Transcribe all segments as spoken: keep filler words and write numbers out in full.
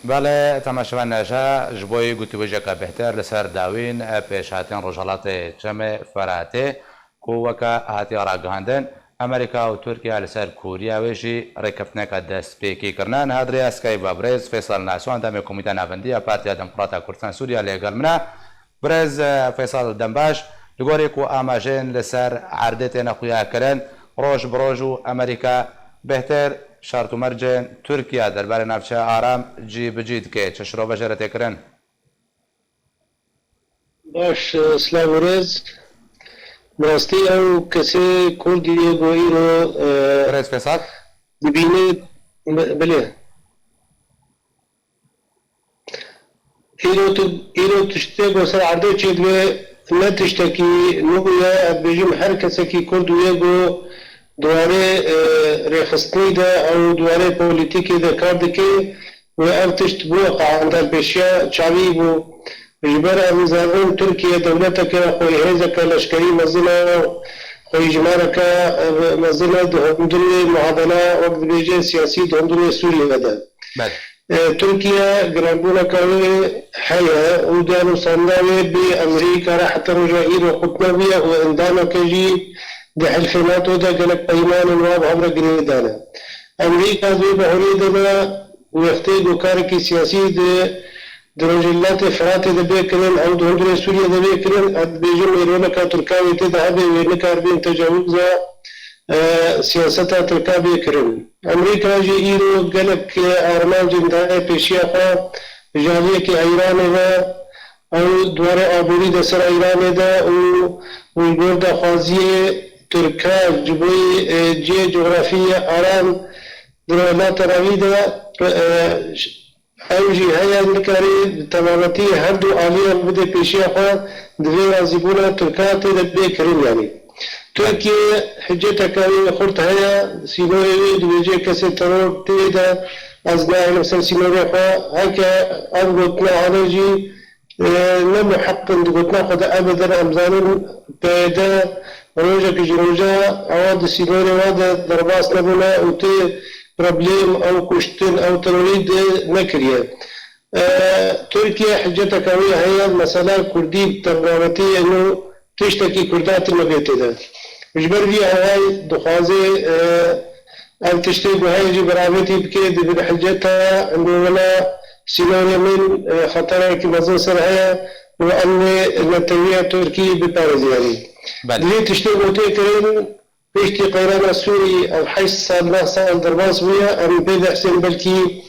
Belê, temaşevan, neja ji bo yê gotûbêjeke bêhtir li ser dawîn, e, pêşhatên Rojhilatê Çemê Feratê, ku weke hatiye ragihandin, Amerîka û Tirkiye li ser kûriya wê jî rêkeftineke destpêkî kirine. Niha di rêya Skype ve birêz Feysal Naso, endamê Komîteya Navendî ya Partiya Demokrata Kurdistan Sûriya, lê gel min e. Birêz, e, Feysal, dem baş. Li gorî ku amajên li ser erdê têne xuyakirin, roj bi roj û Amerîka bêhtir, şert û mercên Tirkiye derbarê navçeya aram cî bi cî dike. Çi şirove jê re tê kirin? Baş, e, silav û rêz. Bi rastî ew kesê Kurdî ye ku îro, e, Birêz Feysal? Dibîne, bi-, bilê. Îro tu, îro tiştê ku ser erdê çêdibe ne tiştekî nû ye, ez bêjim her kesekî Kurd wê ku di warê, e, rêxistinî de ew di warê polîtîkê de kar dike, wê ev tişt bû qandar pêşiya çavî bû. Ji ber em zanin Tirkiye dewleteke xweyîhêzeke leşkerî mezin e, xweyîjimareke, e, mezin e di hundirê muadela, wek dibêje, siyasî di hundirê Sûriye de. Belê. E, Tirkiye giranbûneke wê heye û danûstandina wê bi Amerîka re heta roja îro qut nebûye û endameke jî di Hilfê NATO de gelek peymanên wa bi hev re girê dane. Amerîka di wê bahûrê de ne wextê ku karekî siyasî di, di Rojhilatê Firatê de bê kirin, ew di hundirê Sûriye de bê kirin, ez dibêjim ê roleka Tirka wê tê de hebe, wê nikaribin tecawiza, e, siyaseta Tirka bê kirin. Amerîka jî îro gelek, e, armancên daye pêşiya xwe ji aliyekî Îranê ve, ew di warê aborî de ser Îranê de û, û ji gor daxwaziyê Tirka ji bo yê, e, cihê cografî yê aram di Rojhilata Revî de, e, ew jî heye, nikare bi temametî her du aliyan bide pêşiya xwe, di vê razîbûna Tirka tê de bê kirin, yanî. Tirkiye hiceteke wê xurt heye, sînorê wê dibêje kesê teror tê de, ez nahêlim ser sînorê xwe, heke ev gotina hane jî, e, ne muheq in di gotina xwe de, ebeden em zanin P Y D rojek ji roja ewa di sînorê wa de derbas nebûne û tê problem ew kuştin, ew terorî de nekiriye. E, Tirkiye hiceteke wê heye, mesela Kurdî bi tevrawetî êno tiştekî Kurda tune bê tê de. Ji ber vî hewayî dixwaze, e, ev tiştê ku heye jî beravêtî bike, di bin hiceta êno wela sînorê min, e, xeterekî mezin ser heye û emnê netewiya Tirkî biparêze, yanî. Belê. Di vê tiştê ku tê kirin, Piştî qeyrana Sûrî ev heşt sal, neh sal derbas bûye, em pê dihsên belkî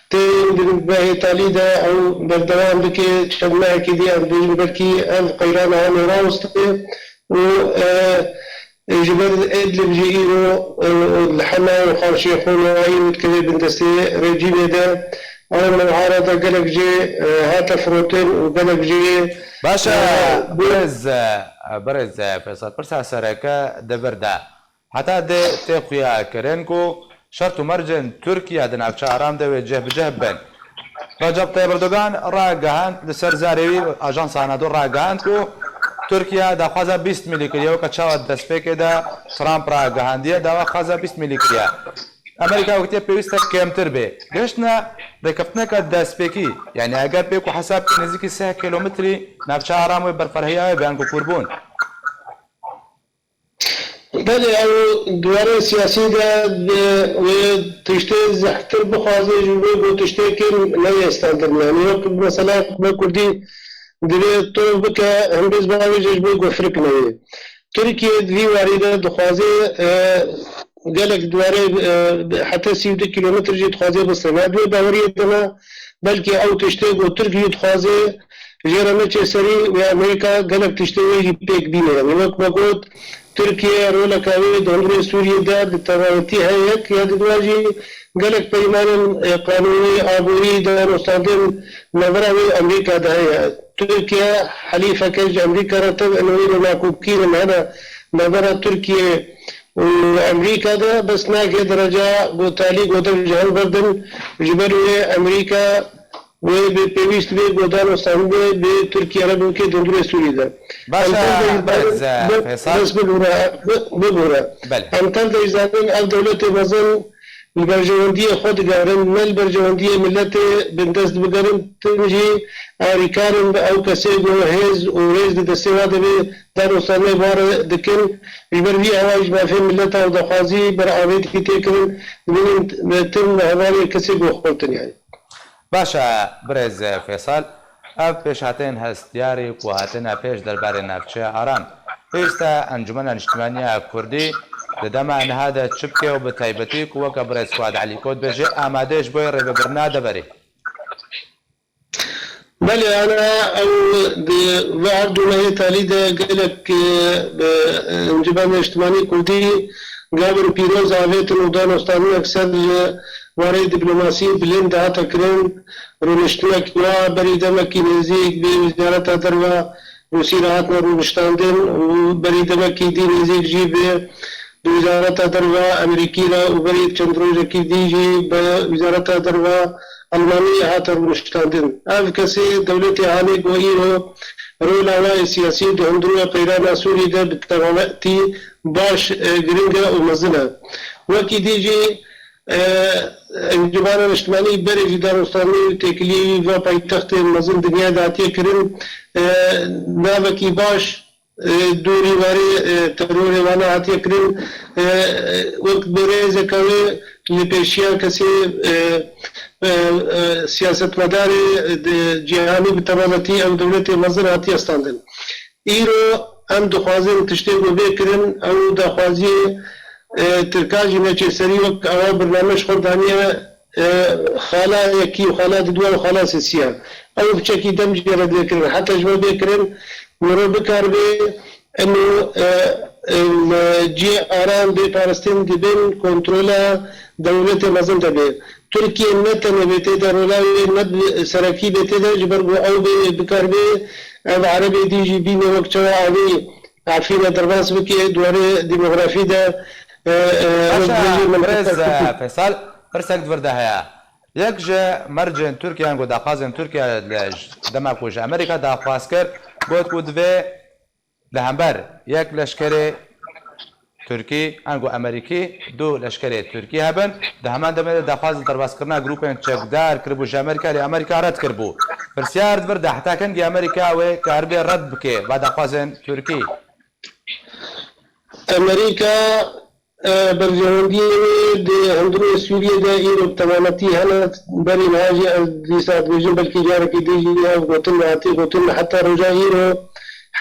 tên di behê talî de ew berdewam bike, çend mehekî dî em bêjin belkî ev qeyrana hene rawestê û, e, ji ber Idlib jî îro, e, li Hema û Xan Şêxûn û îro dikeve bin destê rejîmê de. Ew mewhara de gelek jê, e, hate firotin û gelek jê, Baş e, e, bû birêz, e, birêz, e, Feysel, pirsa sereke di vir de. Heta dê tê xuya kirin ku şert û mercên Tirkiye di navçeya aram de wê cih bi cih bin. Recep Tayyip Erdogan ragihand li ser zarê wî, Ajansa Anadolu ragihand ku Tirkiye daxwaza bîst milî kiriye, weke çawa destpêkê de Trump ragihandiye, daxwaza bîst milî kiriye. Amerîka wektiye pêwîst e kêmtir bê. Gihiştine rêkeftineke destpêkî, yanî eger pê ku hesab kê nêzîkî sih kilometrî navçeya aram wê berfirehîya wê be, anku kûrbûn. Belê, ew di warê siyasî de, e, wê tiştê zehtir bixwaze, ji bo ku tiştê kêm neyê standin. Yanî wek mesela me kurdî divê tov bike, hembêz bavêje ji bo ku firik neyê. Tirkiye di vî warî de dixwaze, e, gelek di warê, e, heta sî û du kilometr jî dixwaze bistîne. Di wê baweriyê de me, belkî ew tiştê ku Tirk jî dixwaze, jê re neçe serî wê Amerîka gelek tiştê wê jî pêk bîne. Yanî wek me got, Tirkiye roleka wê di hundirê Sûriyê de bi tevawetî heye, yek ya di dua jî gelek peymanên, e, qanûnî, aborî, danûstandin navbera wê û Amerîka de heye. Tirkiye helîfeke ji Amerîka re tev in û îro nakokî hene navbera Tirkiye û Amerîka de, bes nake dereca ku talî ku dev ji hev berdin, ji ber wê Amerîka wê bi pêwîst bê ku danûstandinê bi Tirkiye re bike di hundirê Sûriyê de. Baş e, Em tev de jî birêz, zanin, e, bi-, Feysal. Bes bibûre, bi-, bibûre. Belê. Em tev de jî zanin ev dewletê mezin li berjewendiyê xwe digerin, ne li berjewendiyê miletê bindest bigerin, tim jî alîkar in bi ew kesê ku hêz û rêz di destê we de be, danûstandinê bi we re dikin. Ji ber vî hewayî ji mafê mileta û daxwazî beravêtî tê kirin, dibînin tim li hevalê kesê ku xurtin yani. Baş e, birêz Fêsal, ev pêşhateyên hestiyarî ku hatine pêş derbarê navçeya Aran, pêwîst e Encûmena Niştimanî ya Kurdî di dema niha de çi bike û bi taybetî ku weke birêz Fuad Elî Kot bêje, amade ji bo rêvebirina deverê? Belê, ana ew di vê her du mehê talî de gelek, e, bi, e, Encûmena Niştimanî Kurdî gavên pîroz avêtin û danûstandinek ser warê dîplomasî bilind hate kirin. Rûniştinek wa berî demekî nêzîk bi Wezareta Derve Rûsî re hatine rûniştandin û berî demekî dî nêzîk jî bi, bi Wezareta Derve Amerîkî re û berî çend rojekî dî jî bi Wezareta Derve Almanî hate rûniştandin. Ev kesê dewletê hanê ku îro rola we yê siyasî di hundirê qeyrana Sûrî de bi tevawetî baş, e, giring e û mezin e. Wekî dî jî, e, Encûmena Niştimanî berê jî danûstandinê û têkiliyê wî va paytextên mezin dinyayê de hatiye kirin, e, navekî baş, e, dûrî warê, e, terorê wana hatiye kirin, e, wek bi rêzeke wê li pêşiya kesê, e, e, e, siyasetmedarê, e, di cîhanî bi temametî ew dewletê mezin hatiye standin. Îro em dixwazin tiştê ku bê kirin, ew daxwaziyê, e, Tirkan jî neçe serî, wek ewa birname ji xwe daniye, e, xala yekî û xala didwa û xala sisiya. Ew piçekî dem jê re dê kirin. Heta ji we bê kirin, miro bikaribe ino, e, e, li cihê Aran bê parastin dibin kontrola dewletê mezin de bê. Tirkiye ne tenê bê tê de, rola wê ne bi serekî bê tê de, ji ber ku ew bê bikaribe ev Erebê dî jî bîne wek çawa anî Efrîne derbas bike, di warê demografî de, e, e, Baş e, wek birêz, e, Feysal, pirsek di vir de heye. Yek ji mercên Tirkiye, yan ku daxwazên Tirkiye li j-, dema ku ji Amerîka daxwaz kir, got ku divê li hember yek leşkerê Tirkî, yan ku Amerîkî, du leşkerê Tirkî hebin. Di heman demê de daxwazên derbazkirina grûpên çekdar kiribû ji Amerîka, lê Amerîka red kiribû. Pirsiyar di vir de, heta kengî Amerîka wê karibe red bike va daxwazên Tirkî? Amerîka, e, berjewendiyê wê di hundirê Sûriyê de îro bi temametî hene. Berî niha jî ez dîsa dibêjim, belkî carekî dî jî ev gotin hatî gotin, heta roja îro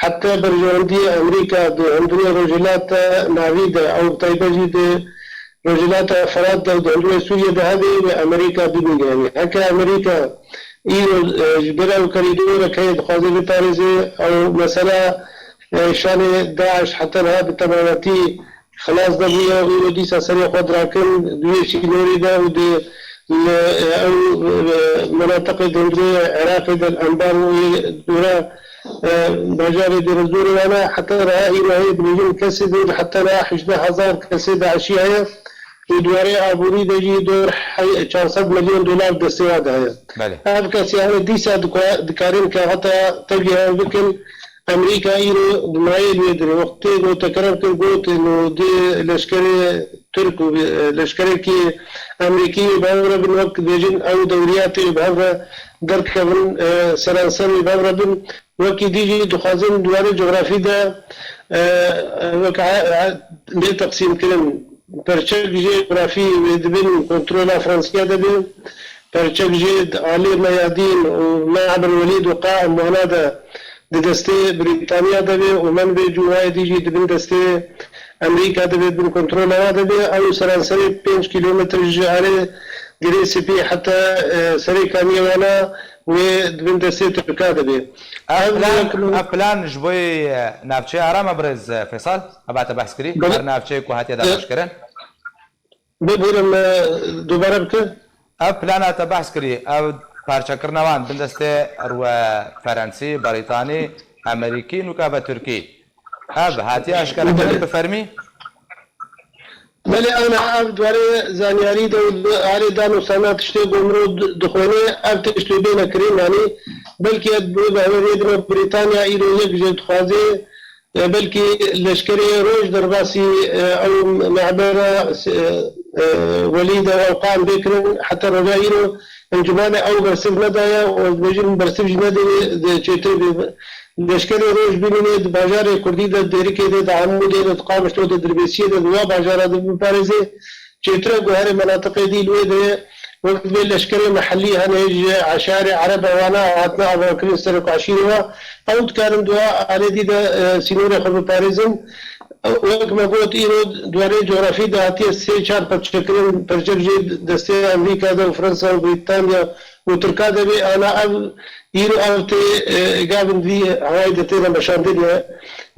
heta berjewendiyê Amerîka di hundirê Rojhilata Navî de, ew bi taybet jî di Rojhilata Firat de û di hundirê Sûriyê de hebe, wê Amerîka bibîne. Yanî heke Amerîka îro, e, ji ber ew korîdorek heye dixwaze biparêze, ew mesela, e, şanê DAIŞ heta niha bi temametî xilas nebûye û îro dîsa serê xwe dirakin di wê sînorî de û di li, e, ew, e, menatiqê di hundirê Iraqê de li Enbar û wê dûra, e, bajarê Dêrezorê wana heta niha îro heye dibêjin kesê dê heta niha hejdeh hezar kesê DAIŞî heye û di warê aborî de jî dor he-, çar sed milyon dolar destê wan de heye. Belê. Ev kes yani dîsa dikwa-, dikarin kexeta tevlî hev bikin. Amerîka îro di mayê li wê dirê wextê got, tekrar kir, got, no dê leşkerê Tirk û, e, leşkerekî Amerîkî wê bi hev re bin, wek dibêjin ew dewriyatê wê bi hev re derkevin, e, seranser wê bi hev re bin. Wekî dî jî dixwazin di warê cografî de, e, e, wek e, e, bê teqsîmkirin. Perçek jê cografî wê dibin kontrola Fransiya de be. Perçek jê di alê Meyadîn û Me'ber Welîd û Qaim wana de di destê Brîtaniya de be û menbê cûwayê dî jî dibin destê Amerîka de be, bin kontrola wa de be. Ew seranserê pênc kîlometr ji alê Girê Spî heta, e, serê kaniyê wana wê dibin destê Tirka de be. Ev Ev plan, yek min ev plan ji bo, e, navçeya Aram e, birêz, e, Fêsal? Ev hate behs kirî? Belê. Her navçeyê ku hatiye E, daxwaşkirin? Bibêrim, e, dubare bike. Ev plan hate behs kirî, ev parçekirina wan bin destê rwe Ferensî, Berîtanî, Amerîkî, nûka ve Tirkî. Ev hatiye aşkere kirin bi fermî? Belê, ana ev di warê zanyarî de û di alê dan û sana tiştê ku mirov di-, dixwêne, ev tişt wê bêne kirin, yanî belkî ev bi, bi hevê vê dime Brîtanya îro yek jê dixwaze, e, belkî leşkerê roj derbasî, e, ew mehbera, e, e, welî de ew qam bê kirin, heta roja îro encûmanê ew bersiv nedaye û ez dibêjim bersiv jî nedê, di çêtir bê. Leşkerê Roj bimîne di bajarê Kurdî de, di Dêrikê de, di Amûdê de, di Qamişlo de, Dirbêsiyê de, di wa bajara de biparêze. Çêtir e ku herê menatiqê dî li wê de wek vê leşkerê mehellî hene ji eşarê Ereb e wana hatine avakirin serok eşîrê wa. Ew dikarin di wa alê dî de, e, sînorê xwe biparêzin. Wek me got, îro di warê cografî de hatiye sê çar parçekirin, perçek jê destê Amerîka de û Fransa û Brîtanya û Tirka de bê, ana ev îro ev tê, e, gavin vî hewayê de têne meşandin ye.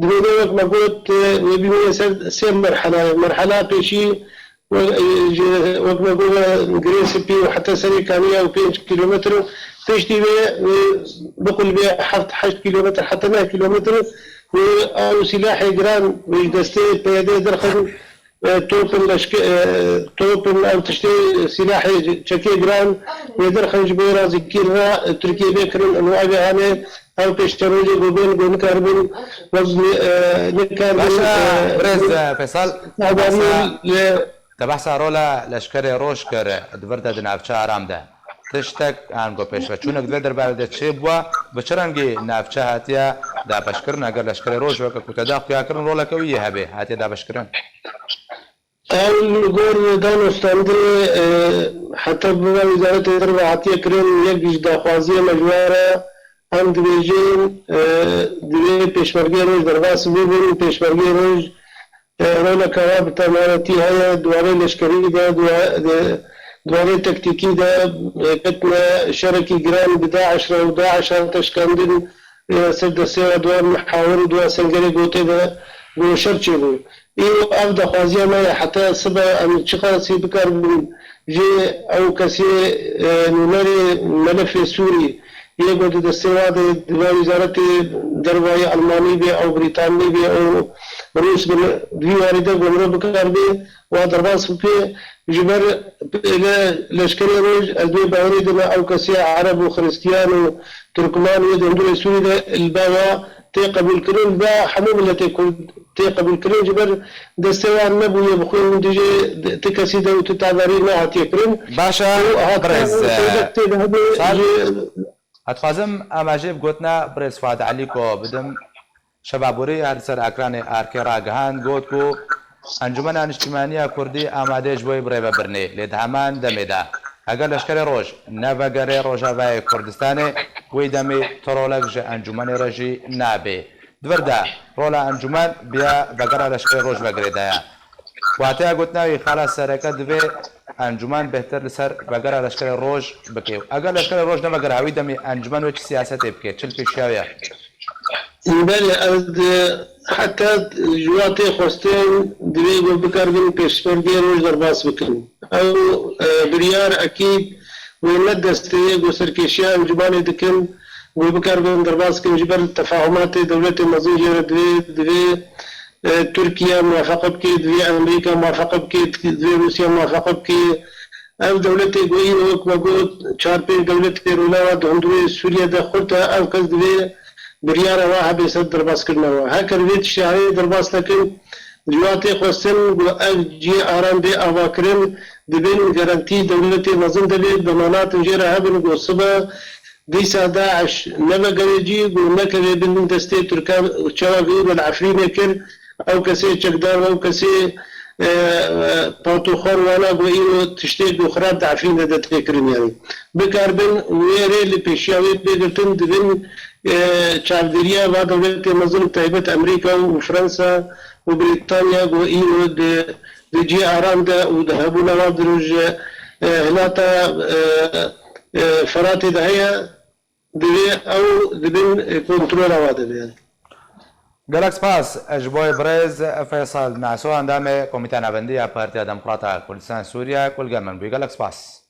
Divê wek me got, e, wê bîne ser sê merhela ye. Merhela pêşî wek, e, ji, wek me got, e, Girê Spî û heta Serê Kaniya û pênc kîlometr, piştî vê, e, biqulibê heft heşt kîlometr heta neh kîlometr. Wê ew sîlahê giran wê ji destê P Y D derxin, e, topin leşke-, e, topin ew tiştê sîlahê çekê giran wê derxin ji bo razîkirina, e, Tirkiye bê kirin. Û ev hane ew pêşerojê ku bên ku nikaribin wez, e, nikaribin, Başa, e, birêz, e, Feysal, te behsa, li te behsa rola leşkerê Roj kir di vir de di navçe Aram de. Tiştek an ku pêşveçûnek di vê derbarê de çêbûwa, bi çi rengî navçe hatiye dabeşkirin? Eger leşkerê Roj weke ku te da xuyakirin roleke wî yê hebe, hatiye dabeşkirin? Ew li gor danûstandinê, e, heta bi van Wîzaretê Derve hatiye kirin, yek ji daxwaziya me ji wan re, em dibêjin, e, divê pêşmergeyê Roj derbas bibin, pêşmergeyê Roj, e, roleka wan bi temanetî heye, di warê leşkerî de, di wa-, di, di warê tektîkî de, e, ketine şerekî giran bi DAIŞ re û DAIŞ hate şikandin, e, ser destê wan di wan mihawir û di wan sengerê gotê de, ku şer çêbû. Îro ev daxwaziya me ye, heta sibe em çiqasî bikaribin jê ew kesê, e, nûnerê melefê Sûrî yê ku di destê wa de, di va wîzaretê dervayî Almanî bê, ew Brîtanî bê, ew Rûs bin, di vî warî de ku mirov bikaribê wa derbas bike, ji ber pêle leşkerê Roj, ez wê bawerî dime ew kesê Ereb û Xiristiyan û Tirkman yê di hundirê Sûrî de li ba wa tê qebûlkirin, li ba hemû miletê Kurd tê qebûlkirin, ji ber destê wan nebûye bi xwe hûn dijê ti kesî de û ti tevarî nehatiye kirin. Baş e, Û hatiye birêz, ew taybet tê de hebe Sal, ji ez dixwazim amajê bi gotina birêz Fuad Elîko bidim. Şeva borî her li ser ekranê Arkê ragihand, got ku Encûmena Niştîmaniya Kurdî amade ji bo birêvebirinê, lê di heman demê de eger leşkerê Roj nevegere Rojavayê Kurdistanê, wê demê tirolek ji encûmenê re jî nabe. Di vir de rola encûmen bi ya vegera leşkerê Roj ve girêdaye. Wateya gotina wî xala sereke divê encûmen bêhtir li ser vegera leşkerê Roj bike. Eger leşkerê Roj nevegere, wî demê encûmen wê çi siyasetê bike, çi li pêşiya wê ye? Belê, ez di, heta ji wa tê xwestin divê ku bikaribin pêşmergeyê Roj derbas bikin. Ew, e, biryar ekîd wê ne destê ye ku serkêşiya encûmanê dikin, wê bikaribin derbas bikin. Ji ber tefahumatê dewletê mezin jê re divê, divê, e, Tirkiye muwafaqe bike, divê Amerîka muwafaqe bike, divê Rûsya muwafaqe bike. Ev dewletê ku îro wek me got çar pênc dewletê Rojava di hundirê Sûriye de xurt e, ev kes divê biryara wa hebe ser derbaskirina wa. Heker vê tiştê heye derbas nekin, ji wa tê xwestin ku ev cihê aram bê avakirin, dibin garantî dewletê mezin de bê, demanat jê re hebin ku sibe dîsa DAIŞ nevegere cî, ku nekeve bin destê Tirkan. Çawa ku îro li Efrînê kir, ew kesê çekdar, ew kesê, e, e, patoxer wana ku îro tiştê ku xirab di Efrînê de tê kirin, yanî bikaribin wê rê li pêşiya wê bê girtin, dibin, e, çavdêriya va dewletê mezin, taybet Amerîka û Fransa û Brîtanya ku îro di, di cihê aram de û di hebûna wa di roj, e, hilata, e, e, Feratê de heye, divê ew di bin, e, kontrola wa de be. Gelek spas ji bo birêz Feysal Naso, endamê Komîteya Navendî ya Partiya Demokrata Kurdistan Sûriye, ku li gel min bûyî. Gelek spas.